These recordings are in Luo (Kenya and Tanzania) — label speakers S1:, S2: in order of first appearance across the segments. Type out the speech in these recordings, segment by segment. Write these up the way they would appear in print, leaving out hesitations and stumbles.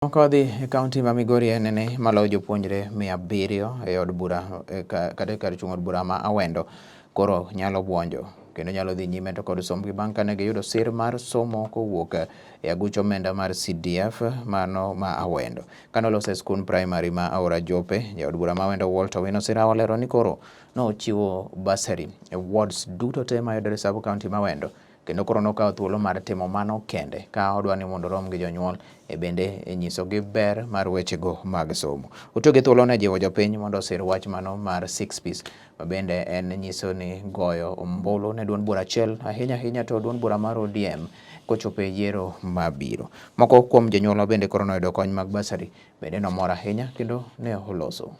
S1: Ka wadhi e kaunti ma Migori en ni maloyo jopuonjre 700 e od bura kata e kar chung' od bura ma Awendo koro nyalo buonjo kendo nyalo dhi nyime to kod sombgi bang' kane giyudo sir mar somo kowuok e aguch omenda mar CDF mano ma Awendo. Kane oloso e skund primary ma Aora Jope, jaod bura ma Awendo Walter Owino Sirawa olero ni koro nochiwo bursary e wards duto te mayudore e sub county ma Awendo kendo koro nokawo thuolo mar timo mano kende ka odwa ni mondo orom gi jonyuol e bende e nyisogi ber mar wechego mag somo. Otiyo gi thuolo ne jiwo jopiny mondo osir wach mano mar six piece ma bende en nyiso ni goyo ombulu ne duond bura achiel ahinya ahinya to duond bura mar ODM kochopo e yiero mabiro. Moko kuom jonyuol ma bende koro noyudo kony mag bursary bende nomor ahinya kendo ne oloso.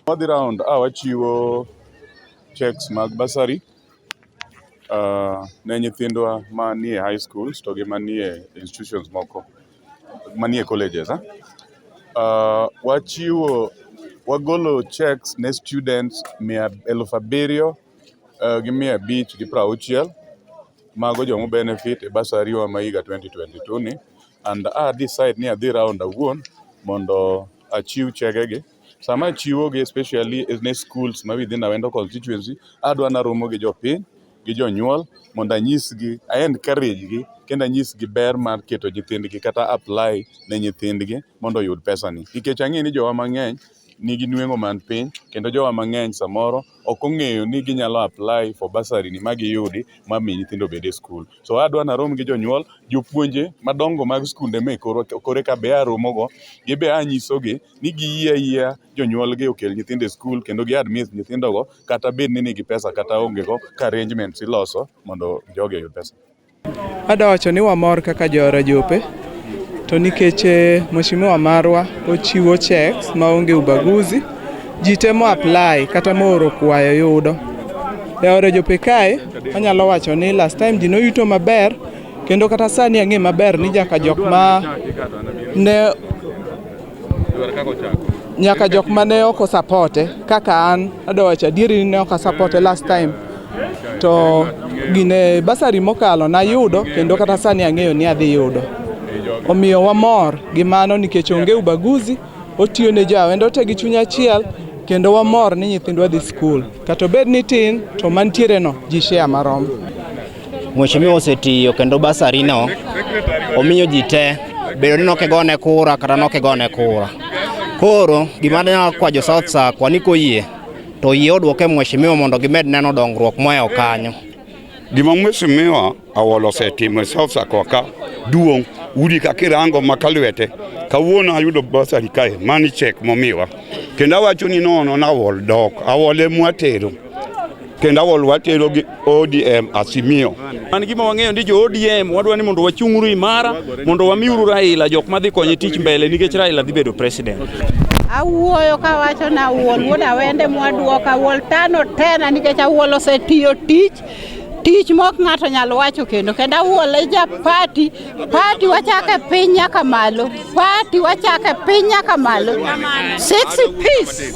S2: Wadhi round a wachiwo checks mag bursary ne nyithindwa manie high schools to gi manie institutions moko manie colleges. Wachiwo wagolo checks ne students mia 7500 gi 560. Mago jomo benefit e bursary wa ma higa 2022 ni and a decide ni adhi round awuon mondo achiw chege gi. Sama achiwo gi, especially ne schools ma within Awendo constituency, adwa naromo gi jopiny gi jonyuol mondo anyisgi, a encourage gi kendo anyisgi ber mar keto nyithindgi kata apply ne nyithindgi mondo oyud pesa ni. Nikech ang'e ni jowa mang'eny nigi nweng'o man piny kendo jowa mang'eny samoro ok ong'eyo ni ginyalo apply for bursary ni ma giyudi ma mi nyithindo obed e skul. So adwa narom gi jonyuol, jopuonje madongo mag skunde me kore ka be aromogo, gibe anyisogi ni giyie ayiea jonyuol gi okel nyithindo e skul kendo gi admit nyithindogo kata bed ni nigi pesa kata onge go, ka arrangements iloso mondo jogi oyud pesa.
S3: Adwa wacho ni wamor kaka jo Aora Jope to nikech mheshimiwa marwa ochiwo checks maonge ubaguzi, ji temo apply kata mooro kwayo yudo. E Aora Jope kae anyalo wacho ni last time ji noyuto maber kendo kata sani ang'e maber ni nyaka jok ma ne nyaka jok mane ok osapote kaka an, adwa wacho adieri ni ne ok asapote last time to gine bursary mokalo nayudo kendo kata sani ang'eyo ni adhi yudo. Omiyo wamor gi mano nikech onge ubaguzi, otiyo ne jo Awendo te gi chuny achiel kendo wamor ni nyithindwa dhi skul. Kata obed ni tin to mantiere no ji share marom.
S4: Mheshimiwa osetiyo kendo bursary no omiyo ji te bedo ni nokigone kura kata nokigone kura. Koro gima anyalo kwa jo South Sakwa ni koyie to yie oduoke mheshimiwa mondo gimed neno dongruok moewo kanyo.
S5: Gima mheshimiwa Awolo osetimo e South Sakwa ka duong' udi ka kirango ma kalwete kawuono ayudo bursary kae mani cheque momiwa kendo awacho ni nono na Awol dok Awol emwatero kendo Awol watero gi ODM Azimio.
S6: An gima wang'eyo ni jo ODM wadwa ni mondo wachung'uru imara mondo wamiuru Raila jok madhi konye tich mbele nikech Raila dhi bedo president.
S7: Awuoyo kawacho na Awuol wuod Awende mwaduoko Awuol tano tena nikech Awuol osetiyo tich tich mok ng'ato nyalo wacho kendo kendo Awuol e ja party party wachake piny nyaka malo, party wachake piny nyaka malo, six piece.